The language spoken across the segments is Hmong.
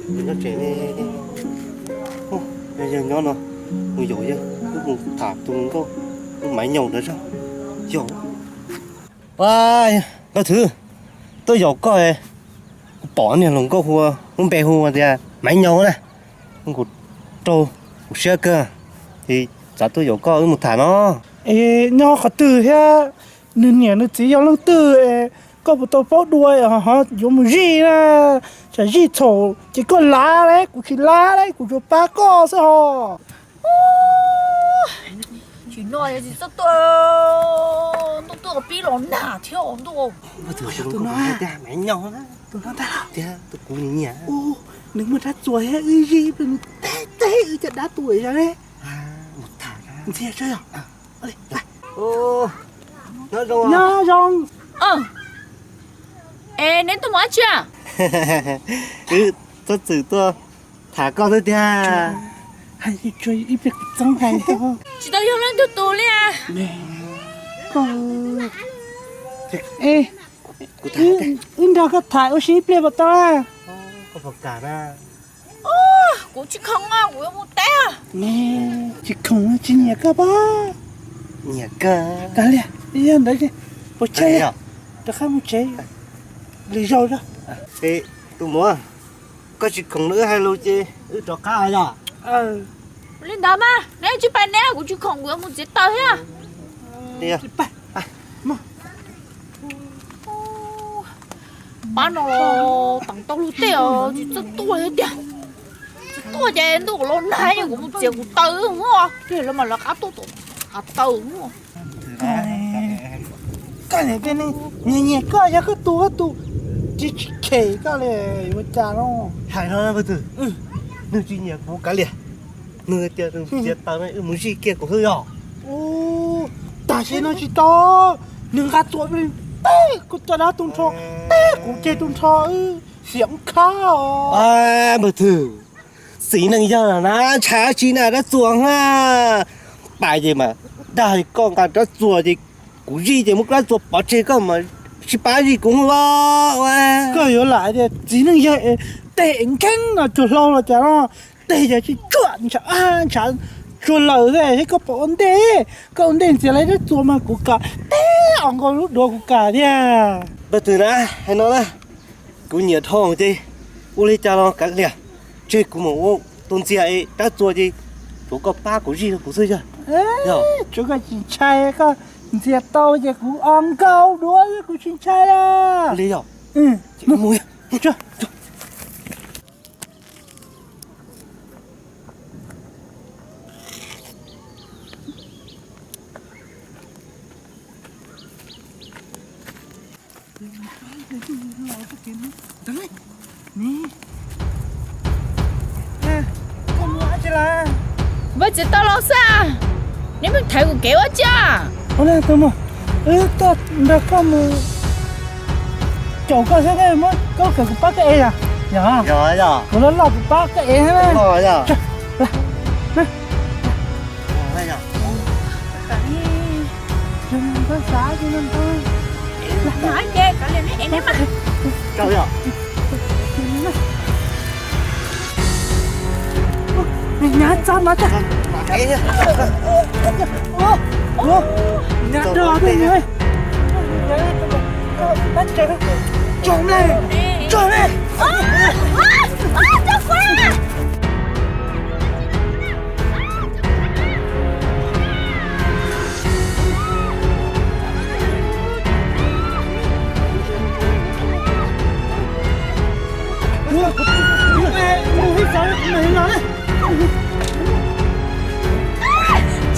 Nyob tsev ne, yog yawg nyob no, mus yaum yawg wb mus tham tus hluas nkauj hu Maiv Nyaus ntawd zog. Yog, Nkauj Thwv, tuaj yaum koj, kuv pom niag hluas nkauj hu, lub npe hu tias Maiv Nyaus na, kuv raug kuv siab kawg, es xav tuaj yaum koj wb mus tham no. Es nyob qhov twg thiab nws niam nws txiv yog leej twg es koj puas tau paub dua ho yuav mus zij na? Tsam zij txhaum ces koj lav lauj, kuv tsis lav lauj, kuv tsuas pab koj xwb hos. Tsis no tsis txhob tuaj, ntuj tuaj pib los nag thiab ntuj. Tus no, tus no ntag, tias tus kuv nyiam, nws muaj rab txuas thiab, wb zij ib pliag nws teb teb wb cov dab tuaj zog ne. Ntxias saib yog. Nyob zoo. Es neb tuaj mus dab tsi? Wb txhob txwm tuaj tham koj xwb tiag. Hais tsuag ib pliag kuv txeeb hais. Tsis tau yog leej twg tus li. Wb nrog koj tham ua si ib pliag puas tau? Kuv tsis khoom, kuv yuav mus teb. Tsis khoom tsis nyiam koj pab. Nyiam kawg. Kav liam, yog ntawd ces puas tsawg, rov qab mus tsev lwm zaus. Tus muam, koj tsis khoom no wb hais lus ces wb rov qab yom. Li ntawd mas neb tsis pab neb, kuv tsis khoom, kuv yuav mus txiav taws thiab. Pab no teev tau luag tej os, tsis txawj tuaj thiab tiag. Txawj tuaj ces ntuj los nag kuv mus txiav kuv taws os, lawv mas lawv qab tuaj tom hav taws. Koj niam tej neeg nyiam nyiam koj, yog koj tus koj tus, tsis tsis khem koj li, yuav ua cas no? Hais no Paj Twg, nws tsis nyiam kuv kav liam, nws tias nws txiav taws no wb mus zij kiag kuv xwb yog. Tam sim no tsis tau, nws nqa txuas teb kuv cov dab tu nrho, teb kuv ceg tu nrho, wb xiam khab os. Paj Twg, txiv neej yawg na ntshai dab tsi na, dab txuas na. Pais ces mas dag koj nqa dab txuas ces kuv zij ces muab dab txuas pov tseg koj mas sib pab zij kuv los. Koj yuav lam tias txiv neej yawg tej es nkeeb no cuag hlau los cas no, tej yog tsis tsuam ntshav ntshav tsuag lawm thiab koj pom ua ntej, koj ua ntej ntxias lawv dab txuas mas kuv kam teb os, nkaus lub duav kuv kam thiab. Paj Twg na, hais no na, kuv nyiam dhau ces ua li cas los kav liam, tseg kuv mam ua tus ntxias es dab txuas ces tsuav koj pab kuv zij rau kuv xwb yog. Tsuav koj tsis ntshai, koj ntxias tau ces kuv o nkaus duav kuv tsis ntshai li. Li yog. Kuv txiv tau los xwb, neb pheej thaiv kuv kev ua cas? Tus muam, wb tuaj nrog koj mus caum koj xwb, muab koj kawm kuv pab koj ev yom. Yog, kuv loj loj kuv pab koj ev. Nyav txog no, nyav dog, tsom le, tsom le.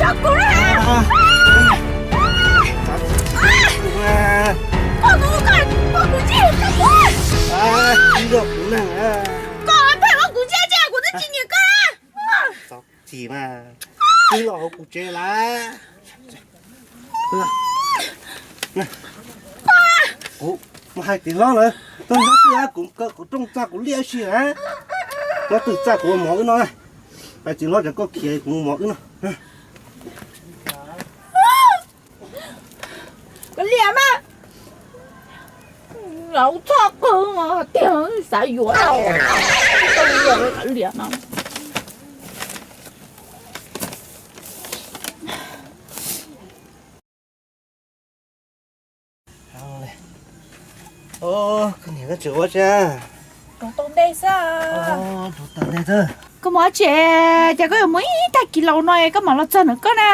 Tso kuv na! Koj tus koj, koj kuv tsis, koj kuv. Koj pheej ua kuv ntsia ntsia, kuv twb tsis nyiam koj. Txaus chim mas, twb los hauv kuv tsev lawm. Kuv mus hais txiv hlob lawm, koj nyob twj kuv, kuv rooj txaj kuv liaj si na. Nyob twj txaj kuv ua mov wb noj na. Hais txiv hlob tias koj khiav kuv mus mov wb noj. Kav liam mas, laus txhob qw tiag, xav yuav los. Liam no. Koj niam, koj tseem ua tsi? Rau tom ntej xwb. Koj mus ua tsi, ces koj yuav mus ib tag kis laus no koj mam los txog ntawm koj na.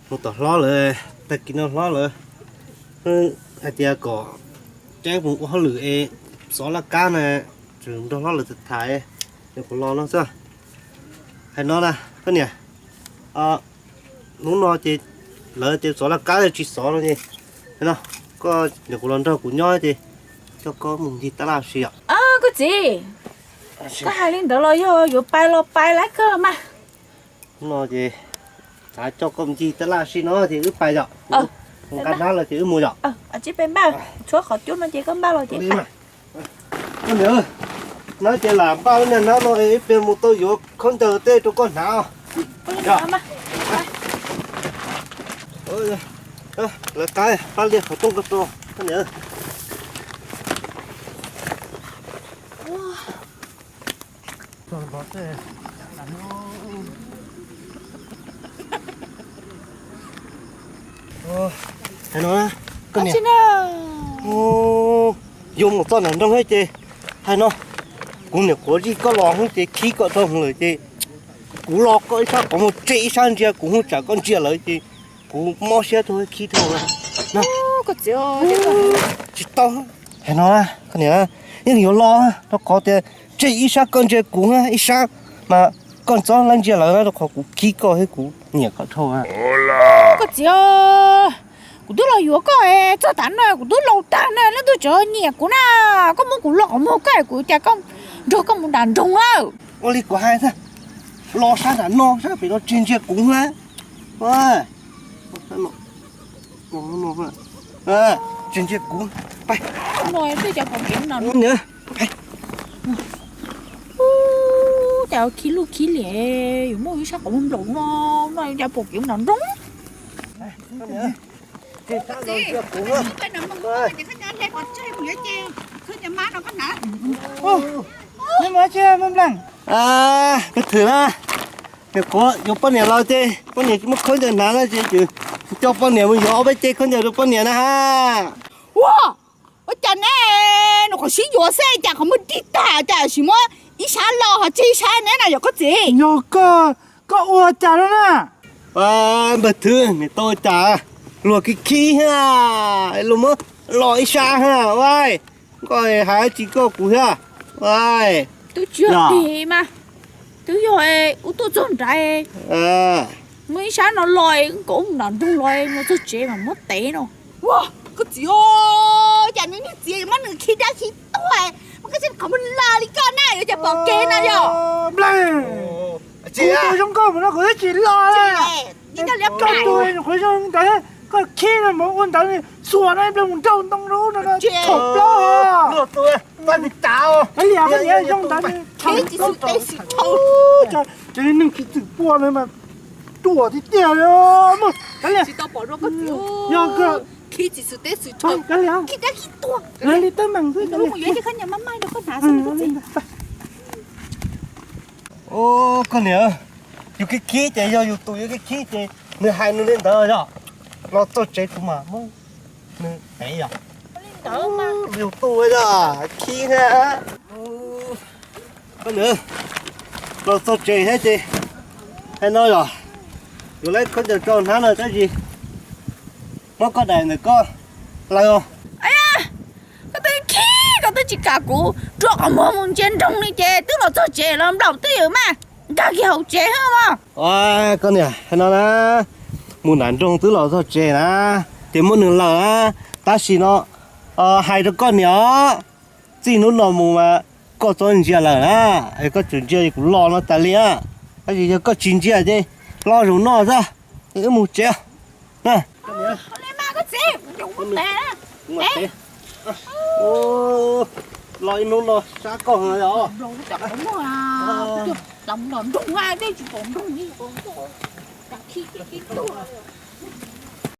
Mus tom hlob lawm, tag kis no hlob lawm, hais tias kom Ceeb mus ua hauj lwm es xov laj kab na, tseem nrog hlob lawv tham, nws kuv los no xwb. Hais no na koj niam, hnub no ces lawv tias xov laj kab tsis xov no ces, no, koj niam kuv los nrog kuv nyob ces coj koj mus ncig tab laj si os. Koj txiv, koj hais li ntawd los yog yuav pais los pais lawm kawg mas. Hnub no ces xav coj koj mus ncig tab laj si no ces wb pais yom. Nqa hnab los ces wb mus yom. Tsib peb npaj, tshuav qhov cub no ces koj npaj los ces. Koj niam, hnab ces lam npaj lub niag hnab no ib pliag mus tau yuav khaub ncaws tej rau koj hnav. Lawv qab pab liag qhov rooj ko rau koj niam. Hais no, koj niam, yuav mus txoj nram nroog thiab ces, hais no, kuv niam quav zij koj los hwv ces khib koj dhau lawm ces kuv los koj ib sab qhov muag tseg ib sab ntsia kuv hwv tsam koj ntsia lawm ces kuv mob siab rau khib dhau lawm. Tsis tau. Hais no, koj niam, yeej yuav los rau qhov tias tseg ib sab koj ntsia kuv ib sab mas koj txhob lawv ntsia lawv na rau qhov kuv khib koj thiab kuv nyiam koj dhau. Koj txiv, kuv twb los yuav koj txog tav no kuv twb laus tag na, leej twg tseem nyiam kuv na. Koj muab kuv los qhov muag koj, kuv cas koj nrog koj mus nram nroog lawm. Ua li kuv hais, los sab nram no sab pem no tseg ntsia kuv na. Tseg ntsia kuv. Pais. Cas pom kev nram nroog. Cas khib lub khib liam, yuav muaj ib sab qhov muag nplaum no, no cas pom kev nram nroog. Koj thwm na, niam kuv yuav poj niam los ces poj niam tsis muaj khaub ncaws hnav no ces kuv coj poj niam mus yuav ob peb ce khaub ncaws rau poj niam na ha. Ua, ua cas neb nws qhov sib yuav xwb cas qhov muag dig tag cas sim muab ib sab los ho tseg ib sab neb na yog koj txiv? Yog koj, koj ua cas no na? Npawg Thwv, niam tau ua cas luag khib khib ha, luag muab los ib sab ha, ua koj hais tsis koj kuv thiab. Twb tsis yog tig mas, twb yog ub tuaj txog nrad, muaj ib sab no los kom ub nram nroog los, mus txog tsev mas muab tev no. Ua, koj txiv, cas neb niag txiv muab nws khib dab khib tuag, muab koj txiv qhov muag los li koj na yuav cas pom kev no yog. Nplej, kuv zoo nkauj mus no kuv twb tsis los li. Koj tus qhov zoo ntawd, koj khib no mus ua ntawd xuas no ib pliag mus nrau ntoo rau no thaum plaub. Kav liam, kav liam, zoo ntawd thaum plaub. Ces neeg khib txwm pua ntawd mas ruam tiag tiag li. Kav liam, yog koj, kav liam, li teeb meem xwb. Koj niam, yus khib khib ces yog yus tus yuav khib khib ces nws hais nws li ntawd yog los txog tsev kuv mam muab nws tev yog. Yus tus yog khib thiab. Koj niam, los txog tsev thiab ces hais no yog, yuav lawv khaub ncaws rau hnab no tab sis muab koj daim ntawm koj lawm. Koj twb khib, koj twb tsis kam kuv rua qhov muag mus ntsia nroog li ces twb los txog tsev los nplaum twj ywm mas nkag kiag hauv tsev xwb mas. Koj niam, hais no na, mus nram nroog twb los txog tsev na, ces muab nws lawm na. Tab sis no hais rau koj niam os, txij hnub no mus mas koj txhob ntsia lawm na, es koj tseem ntsia kuv los no tas li na. Tab sis yog koj tsis ntsia ces hlo zaum no xwb, es wb mus tsev na. Los ib hnub no sab koj heev os.